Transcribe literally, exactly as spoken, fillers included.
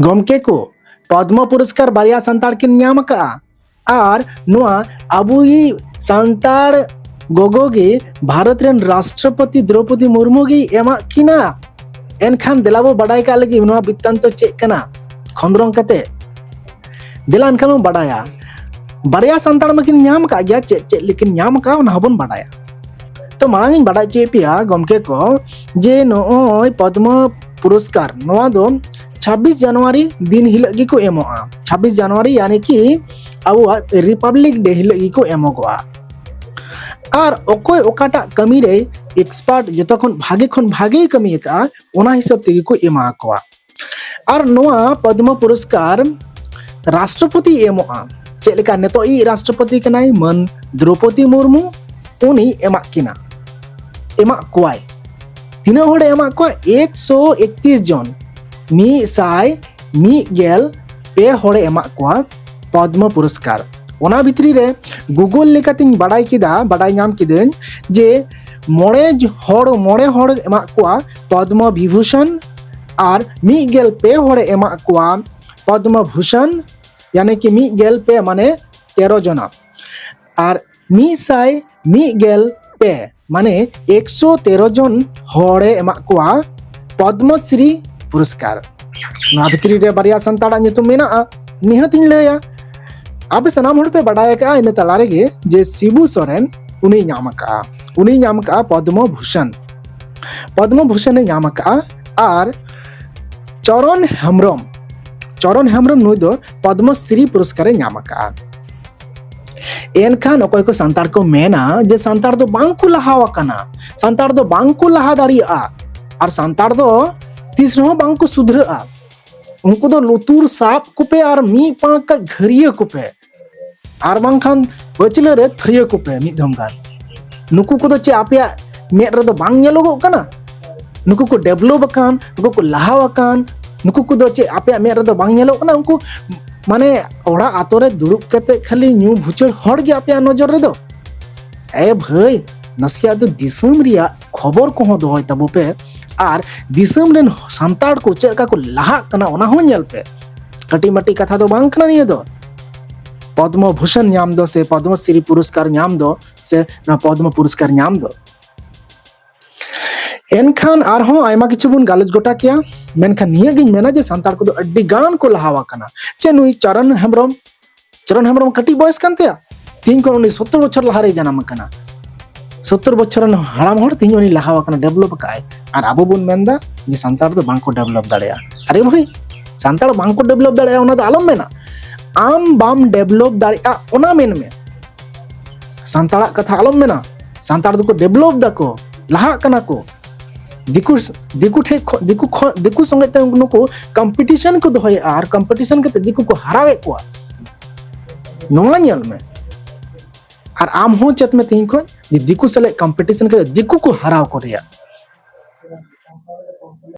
ᱜᱚᱢᱠᱮ ᱠᱚ, ᱯᱚᱫᱽᱢᱚ ᱯᱩᱨᱚᱥᱠᱟᱨ ᱵᱟᱨᱭᱟ ᱥᱟᱱᱛᱟᱲ ᱠᱤᱱ ᱧᱟᱢ ᱟᱠᱟᱫᱼᱟ᱾ ᱟᱨ ᱱᱚᱣᱟ ᱟᱵᱚᱭᱤᱡ ᱥᱟᱱᱛᱟᱲ ᱜᱚᱜᱚ ᱜᱮ ᱵᱷᱟᱨᱚᱛ ᱨᱮᱱ ᱨᱟᱥᱴᱨᱚᱯᱚᱛᱤ ᱫᱨᱚᱣᱯᱚᱫᱤ ᱢᱩᱨᱢᱩ ᱜᱮᱭ ᱮᱢᱟᱜ ᱠᱤᱱᱟ᱾ ᱮᱱᱠᱷᱟᱱ ᱫᱮᱞᱟ ᱵᱚ ᱵᱟᱰᱟᱭ ᱠᱟᱜ ᱞᱟᱹᱜᱤᱫ ᱱᱚᱣᱟ ᱵᱤᱛᱛᱟᱱᱛᱚ ᱪᱮᱫ ᱠᱟᱱᱟ, ᱠᱷᱚᱸᱫᱽᱨᱚᱝ ᱠᱟᱛᱮ᱾ ᱫᱮᱞᱟ ᱮᱱᱠᱷᱟᱱ ᱵᱚᱱ ᱵᱟᱰᱟᱭᱟ᱾ ᱵᱟᱨᱭᱟ ᱥᱟᱱᱛᱟᱲ ᱢᱟᱠᱤᱱ ᱧᱟᱢ ᱟᱠᱟᱫ ᱜᱮᱭᱟ, ᱪᱮᱫ ᱪᱮᱫ ᱞᱮᱠᱤᱱ ᱧᱟᱢ ᱟᱠᱟᱫ ᱚᱱᱟ ᱦᱚᱸᱵᱚᱱ ᱵᱟᱰᱟᱭᱟ᱾ ᱛᱚ ᱢᱟᱲᱟᱝ ᱤᱧ ᱵᱟᱰᱟᱭ ᱦᱚᱪᱚᱭᱮᱫ ᱯᱮᱭᱟ ᱜᱚᱢᱠᱮ ᱠᱚ, ᱡᱮ ᱱᱚᱜᱼᱚᱭ ᱯᱚᱫᱽᱢᱚ ᱯᱩᱨᱚᱥᱠᱟᱨ ᱱᱚᱣᱟ ᱫᱚ ᱪᱷᱟᱵᱵᱤᱥ ᱡᱟᱱᱩᱣᱟᱨᱤ ᱫᱤᱱ ᱦᱤᱞᱳᱜ ᱜᱮᱠᱚ ᱮᱢᱚᱜᱼᱟ᱾ ᱪᱷᱟᱵᱵᱤᱥ ᱡᱟᱱᱩᱣᱟᱨᱤ ᱭᱟᱱᱤ ᱠᱤ ᱟᱵᱚᱣᱟᱜ ᱨᱤᱯᱟᱵᱽᱞᱤᱠ ᱰᱮ ᱦᱤᱞᱳᱜ ᱜᱮᱠᱚ ᱮᱢᱚᱜᱚᱜᱼᱟ᱾ ᱟᱨ ᱚᱠᱚᱭ ᱚᱠᱟᱴᱟᱜ ᱠᱟᱹᱢᱤ ᱨᱮ ᱮᱠᱥᱯᱟᱨᱴ, ᱡᱚᱛᱚ ᱠᱷᱚᱱ ᱵᱷᱟᱜᱮ ᱠᱷᱚᱱ ᱵᱷᱟᱜᱮᱭ ᱠᱟᱹᱢᱤ ᱟᱠᱟᱫᱼᱟ, ᱚᱱᱟ ᱦᱤᱥᱟᱹᱵ ᱛᱮᱜᱮ ᱠᱚ ᱮᱢᱟ ᱠᱚᱣᱟ᱾ ᱟᱨ ᱱᱚᱣᱟ ᱯᱚᱫᱽᱢᱚ ᱯᱩᱨᱚᱥᱠᱟᱨ ᱨᱟᱥᱴᱨᱚᱯᱚᱛᱤᱭ ᱮᱢᱚᱜᱼᱟ᱾ ᱪᱮᱫ ᱞᱮᱠᱟ ᱱᱤᱛᱚᱜ ᱤᱡ ᱨᱟᱥᱴᱨᱚᱯᱚᱛᱤ ᱠᱟᱱᱟᱭ ᱢᱟᱹᱱ ᱫᱨᱚᱯᱚᱫᱤ ᱢᱩᱨᱢᱩ, ᱩᱱᱤ ᱮᱢᱟᱜ ᱠᱤᱱᱟ, ᱮᱢᱟᱜ ᱠᱚᱣᱟᱭ᱾ ᱛᱤᱱᱟᱹᱜ ᱦᱚᱲᱮ ᱮᱢᱟᱜ ᱠᱚᱣᱟ? ᱮᱠᱥᱚ ᱮᱠᱛᱤᱥ ᱡᱚᱱ, ᱢᱤᱫ ᱥᱟᱭ ᱢᱤᱫ ᱜᱮᱞ ᱯᱮ ᱦᱚᱲᱮ ᱮᱢᱟᱜ ᱠᱚᱣᱟ ᱯᱚᱫᱽᱢᱚ ᱯᱩᱨᱚᱥᱠᱟᱨ᱾ ᱚᱱᱟ ᱵᱷᱤᱛᱨᱤ ᱨᱮ ᱜᱩᱜᱚᱞ ᱞᱮᱠᱟᱛᱤᱧ ᱵᱟᱰᱟᱭ ᱠᱮᱫᱟ, ᱵᱟᱰᱟᱭ ᱧᱟᱢ ᱠᱤᱫᱟᱹᱧ ᱡᱮ ᱢᱚᱬᱮ ᱡ-, ᱦᱚᱲ, ᱢᱚᱬᱮ ᱦᱚᱲ ᱮᱢᱟᱜ ᱠᱚᱣᱟ ᱯᱚᱫᱽᱢᱚ ᱵᱤᱵᱷᱩᱥᱚᱱ ᱟᱨ ᱢᱤᱫ ᱜᱮᱞ ᱯᱮ ᱦᱚᱲᱮ ᱮᱢᱟᱜ ᱠᱚᱣᱟ ᱯᱚᱫᱽᱢᱚ ᱵᱷᱩᱥᱚᱱ, ᱭᱟᱱᱤ ᱠᱤ ᱢᱤᱫ ᱜᱮᱞ ᱯᱮ ᱢᱟᱱᱮ ᱛᱮᱨᱚ ᱡᱚᱱᱟ᱾ ᱟᱨ ᱢᱤᱫ ᱥᱟᱭ ᱢᱤᱫ ᱜᱮᱞ ᱯᱮ ᱢᱟᱱᱮ ᱮᱠᱥᱚ ᱛᱮᱨᱚ ᱡᱚᱱ ᱦᱚᱲᱮ ᱮᱢᱟᱜ ᱠᱚᱣᱟ ᱯᱚᱫᱽᱢᱚᱥᱨᱤ ᱯᱩᱨᱚᱥᱠᱟᱨ᱾ ᱱᱚᱣᱟ ᱵᱷᱤᱛᱨᱤ ᱨᱮ ᱵᱟᱨᱭᱟ ᱥᱟᱱᱛᱟᱲᱟᱜ ᱧᱩᱛᱩᱢ ᱢᱮᱱᱟᱜᱼᱟ, ᱱᱤᱦᱟᱹᱛ ᱤᱧ ᱞᱟᱹᱭᱟ᱾ ᱟᱯᱮ ᱥᱟᱱᱟᱢ ᱦᱚᱲ ᱯᱮ ᱵᱟᱰᱟᱭ ᱟᱠᱟᱫᱼᱟ ᱤᱱᱟᱹ ᱛᱟᱞᱟ ᱨᱮᱜᱮ ᱡᱮ ᱥᱤᱵᱩ ᱥᱚᱨᱮᱱ ᱩᱱᱤᱭ ᱧᱟᱢ ᱟᱠᱟᱫᱼᱟ, ᱩᱱᱤᱭ ᱧᱟᱢ ᱟᱠᱟᱫᱼᱟ ᱯᱚᱫᱽᱢᱚ ᱵᱷᱩᱥᱚᱱ᱾ ᱯᱚᱫᱽᱢᱚ ᱵᱷᱩᱥᱚᱱᱮ ᱧᱟᱢ ᱟᱠᱟᱫᱼᱟ᱾ ᱟᱨ ᱪᱚᱨᱚᱱ ᱦᱮᱢᱵᱨᱚᱢ, ᱪᱚᱨᱚᱱ ᱦᱮᱢᱵᱨᱚᱢ ᱱᱩᱭ ᱫᱚ ᱯᱚᱫᱽᱢᱚᱥᱨᱤ ᱯᱩᱨᱚᱥᱠᱟᱨᱮ ᱧᱟᱢ ᱟᱠᱟᱫᱼᱟ᱾ ᱮᱱᱠᱷᱟᱱ ᱚᱠᱚᱭ ᱠᱚ ᱥᱟᱱᱛᱟᱲ ᱠᱚ ᱢᱮᱱᱟ ᱡᱮ ᱥᱟᱱᱛᱟᱲ ᱫᱚ ᱵᱟᱝ ᱠᱚ ᱞᱟᱦᱟᱣ ᱟᱠᱟᱱᱟ, ᱥᱟᱱᱛᱟᱲ ᱫᱚ ᱵᱟᱝ ᱠᱚ ᱞᱟᱦᱟ ᱫᱟᱲᱮᱭᱟᱜᱼᱟ, ᱟᱨ ᱥᱟᱱᱛᱟᱲ ᱫᱚ ᱛᱤᱥ ᱨᱮᱦᱚᱸ ᱵᱟᱝ ᱠᱚ ᱥᱩᱫᱷᱨᱟᱹᱜᱼᱟ, ᱩᱱᱠᱩ ᱫᱚ ᱞᱩᱛᱩᱨ ᱥᱟᱵ ᱠᱚᱯᱮ ᱟᱨ ᱢᱤᱫ ᱯᱟᱸᱠ ᱜᱷᱟᱹᱨᱭᱟᱹ ᱠᱚᱯᱮ, ᱟᱨ ᱵᱟᱝᱠᱷᱟᱱ ᱯᱟᱹᱪᱷᱞᱟᱹ ᱨᱮ ᱛᱷᱟᱹᱭᱟᱹ ᱠᱚᱯᱮ ᱢᱤᱫ ᱫᱷᱚᱢ ᱜᱟᱱ᱾ ᱱᱩᱠᱩ ᱠᱚᱫᱚ ᱪᱮᱫ ᱟᱯᱮᱭᱟᱜ ᱢᱮᱫ ᱨᱮᱫᱚ ᱵᱟᱝ ᱧᱮᱞᱚᱜᱚᱜ ᱠᱟᱱᱟ? ᱱᱩᱠᱩ ᱠᱚ ᱰᱮᱵᱷᱞᱚᱯ ᱟᱠᱟᱱ, ᱱᱩᱠᱩ ᱠᱚ ᱞᱟᱦᱟᱣ ᱟᱠᱟᱱ, ᱱᱩᱠᱩ ᱠᱚᱫᱚ ᱪᱮᱫ ᱟᱯᱮᱭᱟᱜ ᱢᱮᱫ ᱨᱮᱫᱚ ᱵᱟᱝ ᱧᱮᱞᱚᱜ ᱠᱟᱱᱟ? ᱩᱱᱠᱩ ᱢᱟᱱᱮ ᱚᱲᱟᱜ ᱟᱛᱳ ᱨᱮ ᱫᱩᱲᱩᱵ ᱠᱟᱛᱮ ᱠᱷᱟᱹᱞᱤ ᱧᱩ ᱵᱷᱩᱪᱟᱹᱲ ᱦᱚᱲ ᱜᱮ ᱟᱯᱮᱭᱟᱜ ᱱᱚᱡᱚᱨ ᱨᱮᱫᱚ? ᱮ ᱵᱷᱟᱹᱭ, ᱱᱟᱥᱮᱭᱟᱜ ᱫᱚ ᱫᱤᱥᱚᱢ ᱨᱮᱭᱟᱜ ᱠᱷᱚᱵᱚᱨ ᱠᱚᱦᱚᱸ ᱫᱚᱦᱚᱭ ᱛᱟᱵᱚ ᱯᱮ᱾ ᱟᱨ ᱫᱤᱥᱚᱢ ᱨᱮᱱ ᱥᱟᱱᱛᱟᱲ ᱠᱚ ᱪᱮᱫ ᱞᱮᱠᱟ ᱠᱚ ᱞᱟᱦᱟᱜ ᱠᱟᱱᱟ, ᱚᱱᱟ ᱦᱚᱸ ᱧᱮᱞ ᱯᱮ᱾ ᱠᱟᱹᱴᱤᱡ ᱢᱟᱹᱴᱤᱡ ᱠᱟᱛᱷᱟ ᱫᱚ ᱵᱟᱝ ᱠᱟᱱᱟ ᱱᱤᱭᱟᱹ ᱫᱚ᱾ ᱯᱚᱫᱽᱢᱚ ᱵᱷᱩᱥᱚᱱ ᱧᱟᱢ ᱫᱚ ᱥᱮ ᱯᱚᱫᱽᱢᱚ ᱥᱨᱤ ᱯᱩᱨᱚᱥᱠᱟᱨ ᱧᱟᱢ ᱫᱚ ᱥᱮ ᱱᱚᱣᱟ ᱯᱚᱫᱽᱢᱚ ᱯᱩᱨᱚᱥᱠᱟᱨ ᱧᱟᱢ ᱫᱚ᱾ ᱮᱱᱠᱷᱟᱱ ᱟᱨᱦᱚᱸ ᱟᱭᱢᱟ ᱠᱤᱪᱷᱩ ᱵᱚᱱ ᱜᱟᱞᱚᱪ ᱜᱚᱴᱟ ᱠᱮᱭᱟ, ᱢᱮᱱᱠᱷᱟᱱ ᱱᱤᱭᱟᱹ ᱜᱤᱧ ᱢᱮᱱᱟ ᱡᱮ ᱥᱟᱱᱛᱟᱲ ᱠᱚᱫᱚ ᱟᱹᱰᱤ ᱜᱟᱱ ᱠᱚ ᱞᱟᱦᱟᱣ ᱟᱠᱟᱱᱟ᱾ ᱪᱮ ᱱᱩᱭ ᱪᱚᱨᱚᱱ ᱦᱮᱢᱵᱨᱚᱢ, ᱪᱚᱨᱚᱱ ᱦᱮᱢᱵᱨᱚᱢ ᱠᱟᱹᱴᱤᱡ ᱵᱚᱭᱮᱥ ᱠᱟᱱ ᱛᱟᱭᱟ, ᱛᱮᱦᱮᱧ ᱠᱷᱚᱱ ᱩᱱᱤ ᱥᱚᱛᱛᱚᱨ ᱵᱚᱪᱷᱚᱨ ᱞᱟᱦᱟᱨᱮᱭ ᱡᱟᱱᱟᱢ ᱟᱠᱟᱱᱟ᱾ ᱥᱚᱛᱛᱚᱨ ᱵᱚᱪᱷᱚᱨ ᱨᱮᱱ ᱦᱟᱲᱟᱢ ᱦᱚᱲ ᱛᱮᱦᱮᱧ ᱩᱱᱤ ᱞᱟᱦᱟᱣ ᱟᱠᱟᱱᱟ, ᱰᱮᱵᱷᱞᱚᱯ ᱟᱠᱟᱫ ᱟᱭ, ᱟᱨ ᱟᱵᱚ ᱵᱚᱱ ᱢᱮᱱᱫᱟ ᱡᱮ ᱥᱟᱱᱛᱟᱲ ᱫᱚ ᱵᱟᱝᱠᱚ ᱰᱮᱵᱷᱞᱚᱯ ᱫᱟᱲᱮᱭᱟᱜᱼᱟ᱾ ᱟᱨᱮ ᱵᱷᱟᱹᱭ, ᱥᱟᱱᱛᱟᱲ ᱵᱟᱝᱠᱚ ᱰᱮᱵᱷᱞᱚᱯ ᱫᱟᱲᱮᱭᱟᱜᱼᱟ ᱚᱱᱟ ᱫᱚ ᱟᱞᱚᱢ ᱢᱮᱱᱟ, ᱟᱢ ᱵᱟᱢ ᱰᱮᱵᱷᱞᱚᱯ ᱫᱟᱲᱮᱭᱟᱜᱼᱟ ᱚᱱᱟ ᱢᱮᱱ ᱢᱮ᱾ ᱥᱟᱱᱛᱟᱲᱟᱜ ᱠᱟᱛᱷᱟ ᱟᱞᱚᱢ ᱢᱮᱱᱟ, ᱥᱟᱱᱛᱟᱲ ᱫᱚᱠᱚ ᱰᱮᱵᱷᱞᱚᱯ ᱫᱟᱠᱚ, ᱞᱟᱦᱟᱜ ᱠᱟᱱᱟ ᱠᱚ᱾ ᱫᱤᱠᱩ ᱫᱤᱠᱩ ᱴᱷᱮᱡ ᱠᱷᱚ- ᱫᱤᱠᱩ ᱠᱷᱚ- ᱫᱤᱠᱩ ᱥᱚᱸᱜᱮ ᱛᱮ ᱱᱩᱠᱩ ᱠᱚᱢᱯᱤᱴᱤᱥᱚᱱ ᱠᱚ ᱫᱚᱦᱚᱭᱮᱫᱼᱟ, ᱟᱨ ᱠᱚᱢᱯᱤᱴᱤᱥᱚᱱ ᱠᱟᱛᱮ ᱫᱤᱠᱩ ᱠᱚ ᱦᱟᱨᱟᱣᱮᱫ ᱠᱚᱣᱟ᱾ ᱱᱚᱣᱟ ᱧᱮᱞ ᱢᱮ, ᱟᱨ ᱟᱢ ᱦᱚᱸ ᱪᱮᱫ ᱢᱮ ᱛᱮᱦᱮᱧ ᱠᱷᱚᱱ ᱡᱮ ᱫᱤᱠᱩ ᱥᱟᱞᱟᱜ ᱠᱚᱢᱯᱤᱴᱤᱥᱚᱱ ᱠᱟᱛᱮ ᱫᱤᱠᱩ ᱠᱚ ᱦᱟᱨᱟᱣ ᱠᱚ ᱨᱮᱭᱟᱜ᱾